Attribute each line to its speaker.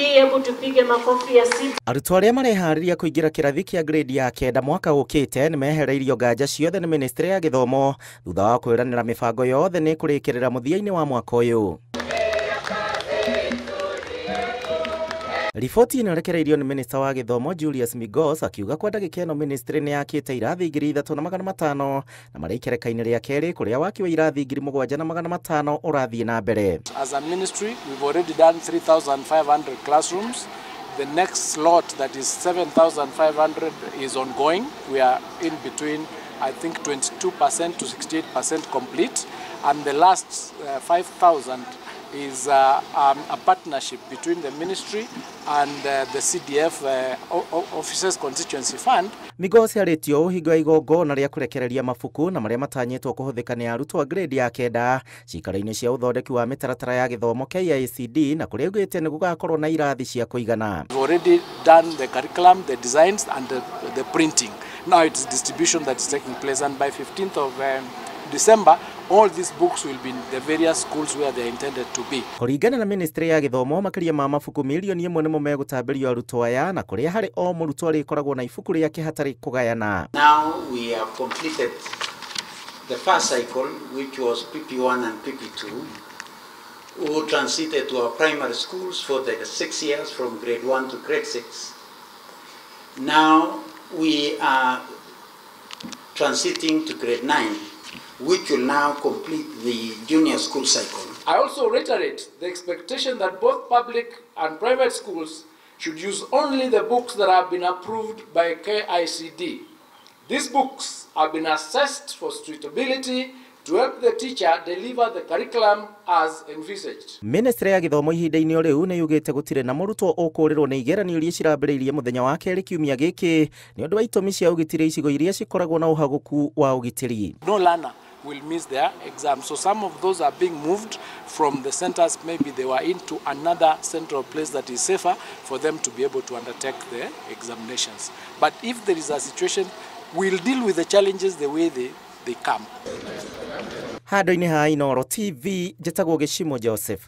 Speaker 1: Hebu tupige makofi ya CBD.
Speaker 2: Arutwo arĩa mareharĩria kũingĩra kĩrathi kĩa grade ya 9 mwaka ũkĩte nĩ mehereirio nganja ciothe nĩ ministry ya gĩthomo thutha wa kwĩranĩra mĩbango yothe nĩ kũrĩkĩrĩra mũthia-inĩ wa mwaka ũyũ. Riboti ĩno ĩrekereirio nĩ minista wa gĩthomo Julius Migos akiuga kwa ndagĩka ĩno ministry nĩ yakĩte irathi 3500 na marĩ ikereka-inĩ rĩa kerĩ kũrĩa waki wa irathi 7500 ũrathiĩ na mbere.
Speaker 3: As a ministry, we've already done 3,500 classrooms. The next lot, that is 7,500, is ongoing. We are in between, I think, 22% to 68% complete. And the last 5,000 is a partnership between the ministry and the CDF Officers Constituency Fund.
Speaker 2: Migos arĩtio ũhingo wa igongona rĩa kũrekereria mabuku na marĩa matanyĩtwo kũhũthĩka nĩ arutwo a grade ya 9 ciikaro-inĩ cia ũthondeki wa mĩtaratara ya gĩthomo KICD na kũrĩa augĩte nĩ gũgakorwo na irathi cia kũigana.
Speaker 3: We've already done the curriculum, the designs and the printing. Now it's distribution that is taking place, and by 15th of December, all these books will be in the various schools where they are intended to be.
Speaker 2: Kũringana na ministry ya gĩthomo makĩria ma mabuku milioni 1 nĩmo megũtambĩrio arutwo aya na kũrĩa harĩ o mũrutwo arĩkoragwo na ibuku rĩake hatarĩ kũgayana.
Speaker 4: Now we have completed the first cycle, which was PP1 and PP2, who transited to our primary schools for the 6 years from grade 1 to grade 6. Now we are transiting to grade 9, which will now complete the junior school cycle.
Speaker 3: I also reiterate the expectation that both public and private schools should use only the books that have been approved by KICD. These books have been assessed for suitability to help the teacher deliver the curriculum as envisaged.
Speaker 2: Ministry ya gĩthomo ihinda-inĩ o rĩu nĩ yugĩte gũtirĩ na mũrutwo ũkũrĩrwo nĩ igeranio iria cirambĩrĩirie mũthenya wa kerĩ kiumia gĩkĩ nĩ ũndũ wa itũmi cia ũgitĩri icigo iria cikoragwo na ũhagũku wa ũgitĩri.
Speaker 3: No learner will miss their exam. So some of those are being moved from the centers maybe they were into another central place that is safer for them to be able to undertake the examinations. But if there is a situation, we'll deal with the challenges the way they come.
Speaker 2: Handũ-inĩ ha Inooro TV, njĩtagwo Gĩcimo Joseph.